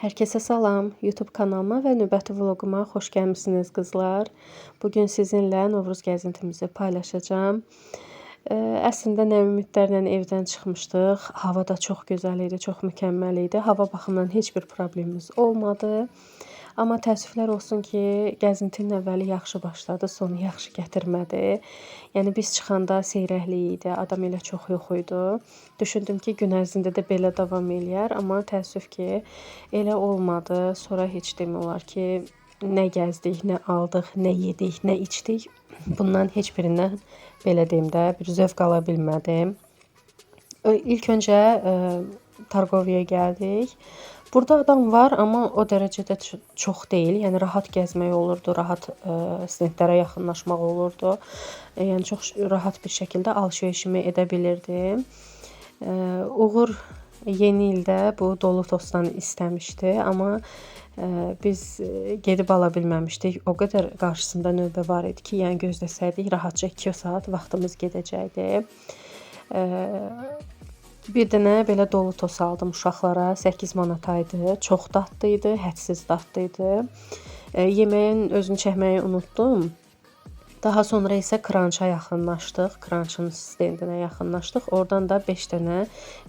Herkese salam, YouTube kanalıma və növbəti vloguma xoş gəlmisiniz qızlar. Bugün sizinlə Novruz gəzintimizi paylaşacağam. Əslində nə ümidlərlə evdən çıxmışdıq. Hava da çox gözəl idi, çox mükəmməl idi. Hava baxımından heç bir problemimiz olmadı. Amma təəssüflər olsun ki, gəzintinin əvvəli yaxşı başladı, sonu yaxşı gətirmədi. Yəni biz çıxanda seyrəklik idi, adam elə çox yox idi. Düşündüm ki, gün ərzində də belə davam eləyər, amma təəssüf ki, elə olmadı. Sonra heç demək olar ki, nə gəzdik, nə aldıq, nə yedik, nə içdik. Bundan heç birindən belə deyim də bir zövq ala bilmədim. İlk öncə Targoviyə gəldik. Burada adam var, amma o dərəcədə çox deyil. Yəni rahat gəzmək olurdu, rahat stendlərə yaxınlaşmaq olurdu. Yəni çox rahat bir şəkildə alış-verişimi edə bilirdim. Uğur yeni ildə bu dolu tostdan istəmişdi, amma biz gedib ala bilməmişdik. O qədər qarşısında növbə var idi ki, yəni gözləsəydik rahatca 2 saat vaxtımız gedəcəkdi. Bir dənə belə dolu tos aldım uşaqlara. 8 manata idi. Çox dadlı idi, hədsiz dadlı idi. Yeməyin özünü çəkməyi unutdum. Daha sonra isə Crunch-a yaxınlaşdıq. Crunch-ın stendinə yaxınlaşdıq. Oradan da 5 dənə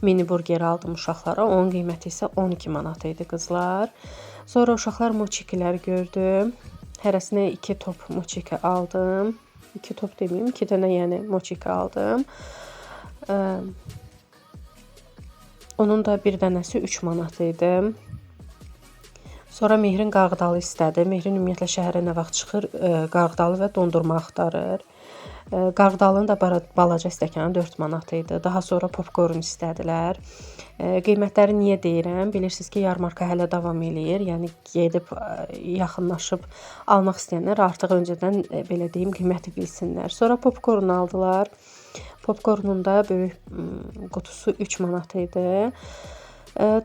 mini burger aldım uşaqlara. Onun qiyməti isə 12 manat idi qızlar. Sonra uşaqlar moçikilər gördü. Hərəsinə 2 top moçiki aldım. 2 top deməyim, 2 dənə yəni moçiki aldım. Onun da bir dənəsi 3 manat idi. Sonra Mehrin qarğıdalı istədi. Mehrin ümumiyyətlə şəhərə nə vaxt çıxır, qarğıdalı və dondurma axtarır. Qarğıdalının da balaca stəkanı 4 manat idi. Daha sonra popkorn istədilər. Qiymətləri niyə deyirəm? Bilirsiniz ki, yarmarka hələ davam eləyir. Yəni gedib yaxınlaşıb almaq istəyənlər artıq öncədən belə deyim, qiyməti bilsinlər. Sonra popkorn aldılar. Popkornun da böyük qutusu 3 manat idi.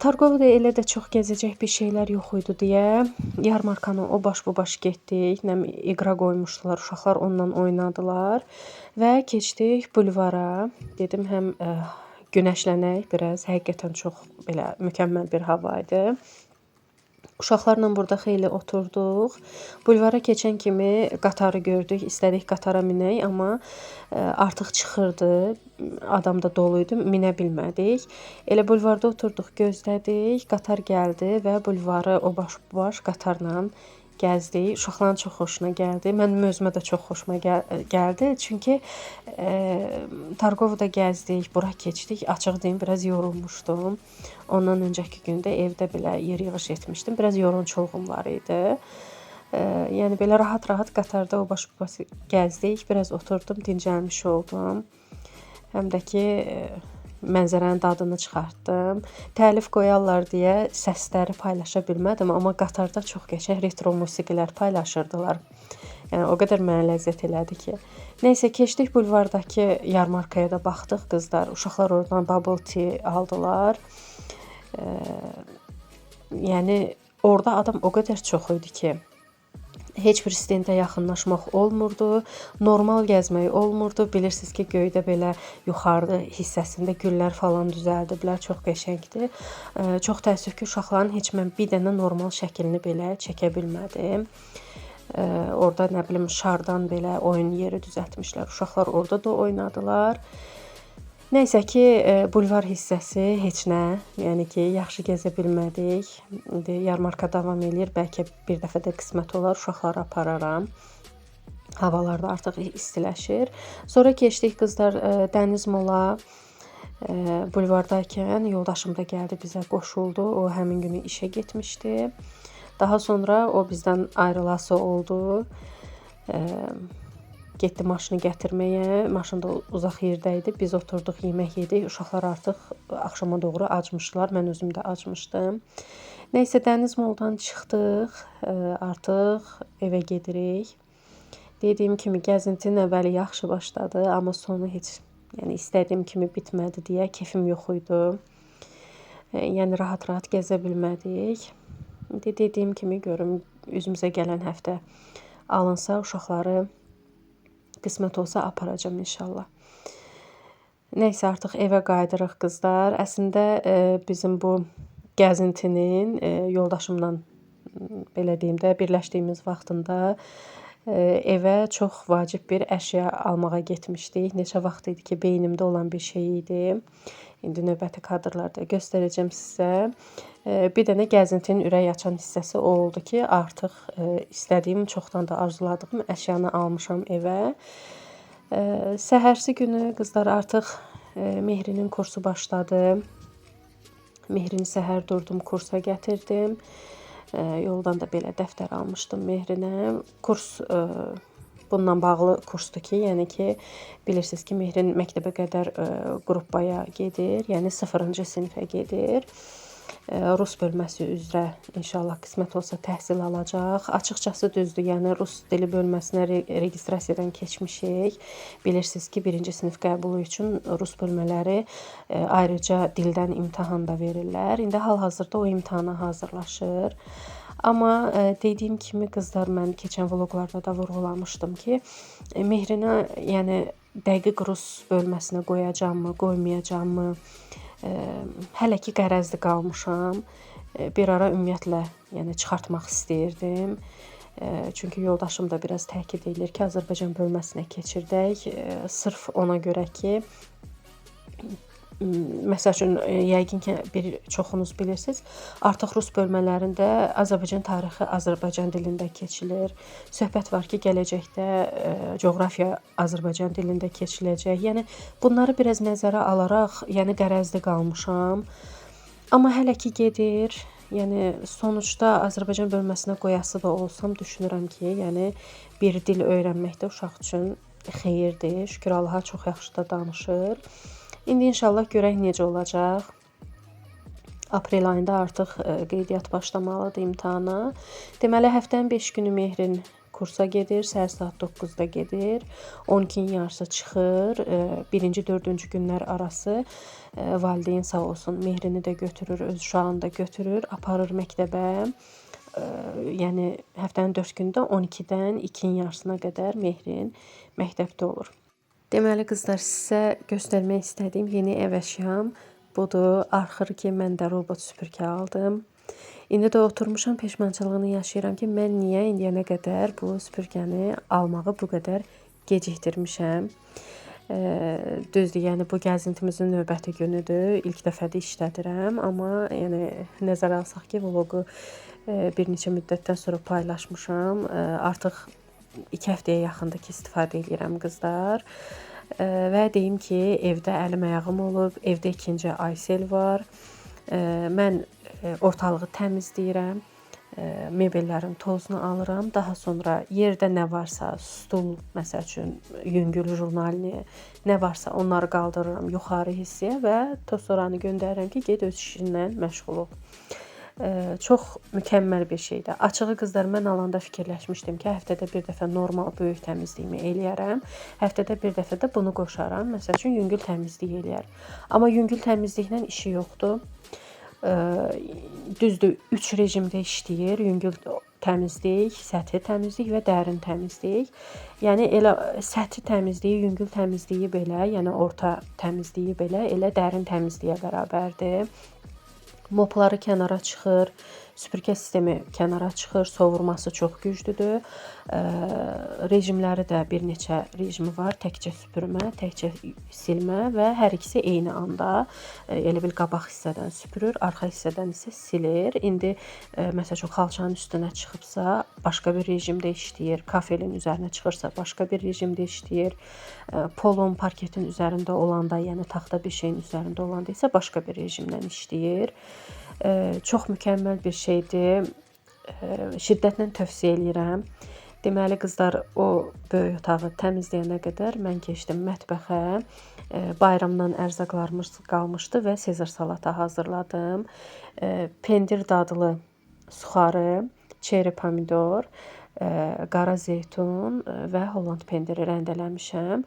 Targovda elə də çox gəzəcək bir şeylər yox idi deyə yarmarkanı o baş bu baş getdik. Nə iqra qoymuşdular, uşaqlar onunla oynadılar və keçdik bulvara. Dedim həm günəşlənək biraz. Həqiqətən çox belə mükəmməl bir hava idi. Uşaqlarla burada xeyli oturduq. Bulvara keçən kimi qatarı gördük. İstədik qatara minək, amma artıq çıxırdı. Adam da dolu idi, minə bilmədik. Elə bulvarda oturduq, gözlədik. Qatar gəldi və bulvarı o baş bu baş qatarla gəzdik. Uşaqların çox xoşuna gəldi. Mənim özümə də çox xoşuma gəldi. Çünki Targovda gəzdik, bura keçdik. Açıq deyim, biraz yorulmuşdum. Ondan öncəki gündə evdə belə yer yığış etmişdim. Biraz yorğunçuluğum var idi. Yəni belə rahat-rahat qatarda o baş bu baş gəzdik. Biraz oturdum, dincəlmiş oldum. Həm də ki mənzərənin dadını çıxartdım. Təlif qoyarlar deyə səsləri paylaşa bilmədim, amma qatarda çox qəşəng retro musiqilər paylaşırdılar. Yəni o qədər mənə ləzzət elədi ki. Nəysə keçdik bulvardakı yarmarkaya da baxdıq qızlar. Uşaqlar oradan bubble tea aldılar. Yəni orada adam o qədər çox idi ki, heç bir stendə yaxınlaşmaq olmurdu. Normal gəzmək olmurdu. Bilirsiniz ki, göydə belə yuxarı hissəsində güllər falan düzəldiblər. Çox qəşəngdir. Çox təəssüf ki, uşaqların heç mən bir dənə normal şəklini belə çəkə bilmədim. Orada nə bilim şardan belə oyun yeri düzəltmişlər. Uşaqlar orada da oynadılar. Nəysə ki, bulvar hissəsi heç nə, yəni ki, yaxşı gəzə bilmədik. İndi yarmarka davam eləyir. Bəlkə bir dəfə də qismət olar, uşaqları apararam. Havalar da artıq istiləşir. Sonra keçdik qızlar Dəniz Mola bulvardaykən yoldaşım da gəldi, bizə qoşuldu. O həmin günü işə getmişdi. Daha sonra o bizdən ayrılası oldu. Getdi maşını gətirməyə. Maşın da uzaq yerdə idi. Biz oturduq, yemək yedik. Uşaqlar artıq axşama doğru acmışdılar. Mən özüm də acmışdım. Nəysə Dəniz Moldan çıxdıq. Artıq evə gedirik. Dediyim kimi gəzintinin əvvəli yaxşı başladı, amma sonu heç, yəni istədiyim kimi bitmədi deyə kefim yox idi. Yəni rahat-rahat gəzə bilmədik. İndi dediyim kimi görüm üzümüzə gələn həftə alınsa uşaqları qismət olsa aparacağam inşallah. Nəysə artıq evə qayıdırıq qızlar. Əslində bizim bu gəzintinin yoldaşımla belə deyim də birləşdiyimiz vaxtında evə çox vacib bir əşya almağa getmişdik. Neçə vaxt idi ki, beynimdə olan bir şey idi. İndi növbəti kadrlarda göstərəcəm sizə. Bir dənə gəzintinin ürək açan hissəsi o oldu ki, artıq istədiyim, çoxdan da arzuladığım əşyanı almışam evə. Səhərsi günü qızlar artıq Mehrinin kursu başladı. Mehrini səhər durdum, kursa gətirdim. Yoldan da belə dəftər almışdım Mehrinə. Kurs bununla bağlı kursdur ki, yəni ki, bilirsiniz ki, Mehrin məktəbə qədər qrupaya gedir, yəni 0-cı sinifə gedir. Rus bölməsi üzrə inşallah qismət olsa təhsil alacaq. Açıqcası düzdür, yəni rus dili bölməsinə registrasiyadan keçmişik. Bilirsiniz ki, 1-ci sinif qəbulu üçün rus bölmələri ayrıca dildən imtahan da verirlər. İndi hal-hazırda o imtahana hazırlaşır. Amma dediyim kimi qızlar, mən keçən vloqlarda da vurğulamışdım ki, Mehrinə, yəni dəqiq rus bölməsinə qoyacağam mı, qoymayacağam mı? Hələ ki qərəzli qalmışam. Bir ara ümumiyyətlə, yəni çıxartmaq istəyirdim. Çünki yoldaşım da biraz təkid eləyir ki, Azərbaycan bölməsinə keçirdək. Sırf ona görə ki, məsəl üçün, yəqin ki, bir çoxunuz bilirsiniz, artıq rus bölmələrində Azərbaycan tarixi Azərbaycan dilində keçilir. Söhbət var ki, gələcəkdə coğrafiya Azərbaycan dilində keçiləcək. Yəni bunları biraz nəzərə alaraq, yəni qərəzli qalmışam. Amma hələ ki gedir. Yəni sonuçda Azərbaycan bölməsinə qoyası da olsam düşünürəm ki, yəni bir dil öyrənmək də uşaq üçün xeyirdir. Şükür Allaha çox yaxşı da danışır. İndi inşallah görək necə olacaq. Aprel ayında artıq qeydiyyat başlamalıdır imtahana. Deməli, həftənin 5 günü Mehrin kursa gedir. Səhər saat 9-da gedir. 12-nin yarısı çıxır. 1-ci, 4-cü günlər arası valideyn sağ olsun Mehrini də götürür, öz uşağını da götürür, aparır məktəbə. Yəni həftənin 4 günü də 12-dən 2-nin yarısına qədər Mehrin məktəbdə olur. Deməli qızlar, sizə göstərmək istədiyim yeni ev əşyam budur. Axır ki, mən də robot süpürgə aldım. İndi də oturmuşam, peşmançılığını yaşayıram ki, mən niyə indiyənə qədər bu süpürgəni almağı bu qədər gecikdirmişəm. Düzdür, yəni bu gəzintimizin növbəti günüdür. İlk dəfədir işlədirəm, amma yəni nəzərə alsaq ki, vloqu bir neçə müddətdən sonra paylaşmışam. Artıq 2 həftəyə yaxındır ki, istifadə eləyirəm qızlar. Və deyim ki, evdə əlim ayağım olub, evdə ikinci Aysel var. Mən ortalığı təmizləyirəm, mebellərin tozunu alıram. Daha sonra yerdə nə varsa, stul, məsəl üçün, yüngül jurnalini, nə varsa onları qaldırıram yuxarı hissəyə və toz soranı göndərirəm ki, get öz işinlə məşğul ol. Çox mükəmməl bir şeydir. Açığı qızlar, mən alanda fikirləşmişdim ki, həftədə bir dəfə normal böyük təmizliyimi eləyərəm. Həftədə bir dəfə də bunu qoşaram. Məsəl üçün, yüngül təmizlik eləyərəm. Amma yüngül təmizliklə işi yoxdur. Düzdür, 3 rejimdə işləyir. Yüngül təmizlik, səthi təmizlik və dərin təmizlik. Yəni elə səthi təmizliyi, yüngül təmizliyi belə, yəni orta təmizliyi belə elə dərin təmizliyə bərabərdir. Mopları kənara çıxır, süpürgə sistemi kənara çıxır, sovurması çox güclüdür. Rejimləri də bir neçə rejimi var. Təkcə süpürmə, təkcə silmə və hər ikisi eyni anda elə bil qabaq hissədən süpürür, arxa hissədən isə silir. İndi məsəl üçün xalçanın üstünə çıxıbsa, başqa bir rejimdə işləyir. Kafelin üzərinə çıxırsa, başqa bir rejimdə işləyir. Polun, parketin üzərində olanda, yəni taxta bir şeyin üzərində olanda isə başqa bir rejimlə işləyir. Çox mükəmməl bir şeydir. Şiddətlə tövsiyə eləyirəm. Deməli qızlar, o böyük otağı təmizləyənə qədər mən keçdim mətbəxə. Bayramdan ərzaqlarımız qalmışdı və Sezar salatı hazırladım. Pendir dadlı suxarı, çeri pomidor, qara zeytun və Holland pendiri rəndələmişəm.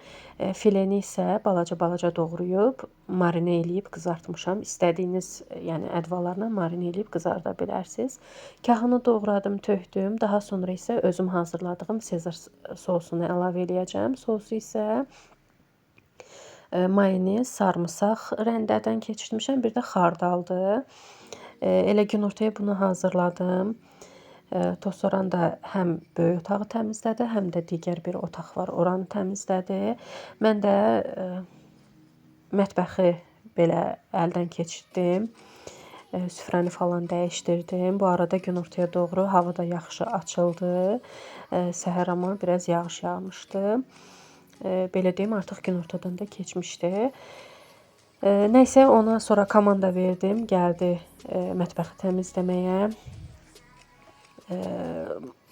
Fileni isə balaca-balaca doğrayıb marinə eləyib qızartmışam. İstədiyiniz, yəni ədvalarla marinə eləyib qızarda bilərsiniz. Kahını doğradım, tökdüm. Daha sonra isə özüm hazırladığım Sezar sosunu əlavə eləyəcəm. Sosu isə mayonez, sarımsaq rəndədən keçirmişəm. Bir də xardaldır. Elə günortaya bunu hazırladım. Tosoran da həm böyük otağı təmizlədi, həm də digər bir otaq var, oranı təmizlədi. Mən də mətbəxi belə əldən keçirdim. Süfrəni falan dəyişdirdim. Bu arada günortaya doğru hava da yaxşı açıldı. Səhər amma biraz yağış yağmışdı. Belə deyim, artıq günortadan da keçmişdi. Nəysə, ona sonra komanda verdim. Gəldi mətbəxi təmizləməyə.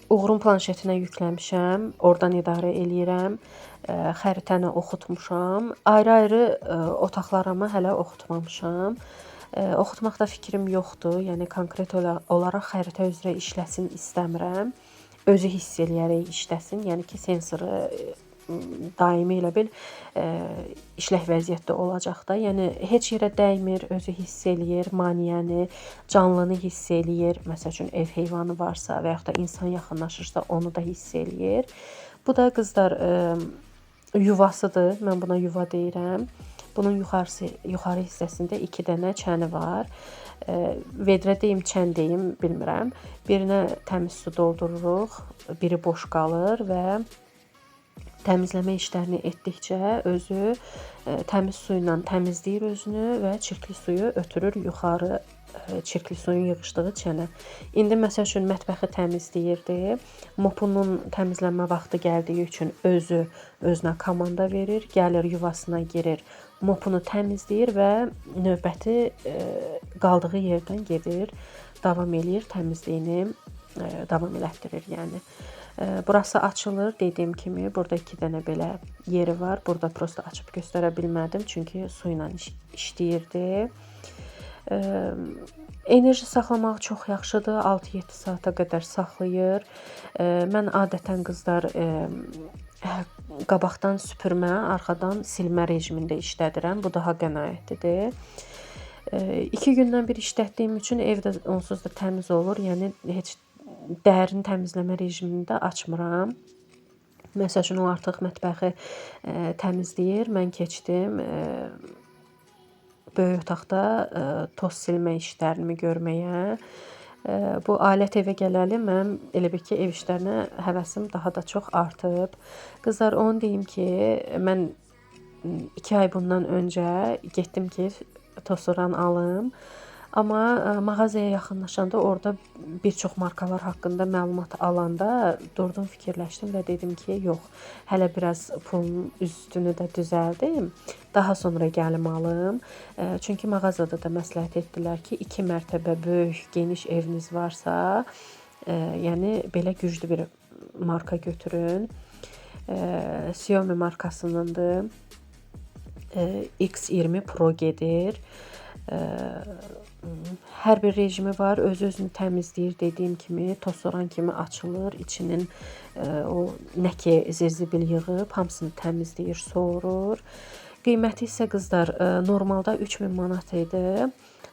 Uğurun planşetinə yükləmişəm. Oradan idarə eləyirəm. Xəritəni oxutmuşam. Ayrı-ayrı otaqlarımı hələ oxutmamışam. Oxutmaqda fikrim yoxdur. Yəni konkret olaraq xəritə üzrə işləsin istəmirəm. Özü hiss eləyərək işləsin. Yəni ki, sensoru daimi elə bil işlək vəziyyətdə olacaq da. Yəni heç yerə dəymir, özü hiss eləyir maneəni, canlını hiss eləyir. Məsəl üçün ev heyvanı varsa və yaxud da insan yaxınlaşırsa onu da hiss eləyir. Bu da qızlar yuvasıdır. Mən buna yuva deyirəm. Bunun yuxarı hissəsində 2 dənə çəni var. Vedrə deyim, çən deyim, bilmirəm. Birinə təmiz su doldururuq, biri boş qalır və təmizləmə işlərini etdikcə özü təmiz su ilə təmizləyir özünü və çirkli suyu ötürür yuxarı çirkli suyun yığışdığı çənə. İndi məsəl üçün mətbəxi təmizləyirdi. Mopunun təmizlənmə vaxtı gəldiyi üçün özü özünə komanda verir, gəlir yuvasına girir, mopunu təmizləyir və növbəti qaldığı yerdən gedir, davam eləyir təmizliyini, davam elətdirir yəni. Burası açılır dediyim kimi, burada 2 dənə belə yeri var. Burada prosta açıb göstərə bilmədim, çünki su ilə işləyirdi. Enerji saxlamaq çox yaxşıdır. 6-7 saata qədər saxlayır. Mən adətən qızlar qabaqdan süpürmə, arxadan silmə rejimində işlədirəm. Bu daha qənaətlidir. 2 gündən bir işlətdiyim üçün evdə onsuz da təmiz olur. Yəni heç dərin təmizləmə rejimini də açmıram. Məsəl üçün o artıq mətbəxi təmizləyir. Mən keçdim böyük otaqda toz silmə işlərimi görməyə. Bu alət evə gələli mənim elə bil ki, ev işlərinə həvəsim daha da çox artıb. Qızlar, onu deyim ki, mən 2 ay bundan öncə getdim ki, tosoran alım. Amma mağazaya yaxınlaşanda orada bir çox markalar haqqında məlumat alanda durdum, fikirləşdim və dedim ki, yox, hələ biraz pulun üstünü də düzəldim, daha sonra gəlim alım. Çünki mağazada da məsləhət etdilər ki, 2 mərtəbə böyük, geniş eviniz varsa, yəni belə güclü bir marka götürün. Xiaomi markasınındır. X20 Pro gedir. Hər bir rejimi var, özü-özünü təmizləyir dediyim kimi, tosoran kimi açılır, içinin o nə ki zirzibil yığıb, hamısını təmizləyir, soğurur. Qiyməti isə qızlar normalda 3000 manat idi.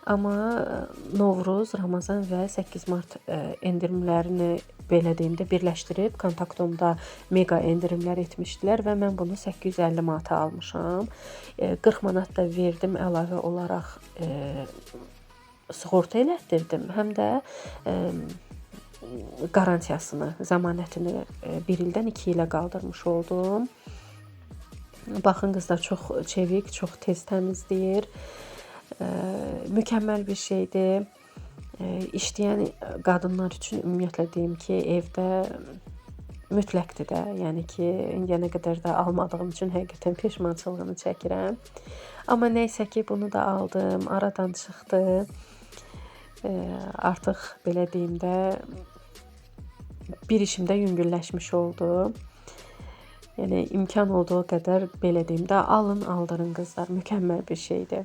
Amma Novruz, Ramazan və 8 mart endirimlərini belə deyim də birləşdirib Kontaktomda mega endirimlər etmişdilər və mən bunu 850 manata almışam. 40 manat da verdim əlavə olaraq sığorta elətdirdim. Həm də qarantiyasını, zəmanətini 1 ildən 2 ilə qaldırmış oldum. Baxın qızlar, çox çevik, çox tez təmizləyir. Mükəmməl bir şeydir. İşləyən qadınlar üçün ümumiyyətlə deyim ki, evdə mütləqdir də. Yəni ki, indiyənə qədər də almadığım üçün həqiqətən peşmançılığını çəkirəm. Amma nəysə ki, bunu da aldım, aradan çıxdı. Artıq belə deyim də, bir işim də yüngülləşmiş oldu. Yəni imkan olduğu qədər belə deyim də, alın, aldırın qızlar, mükəmməl bir şeydir.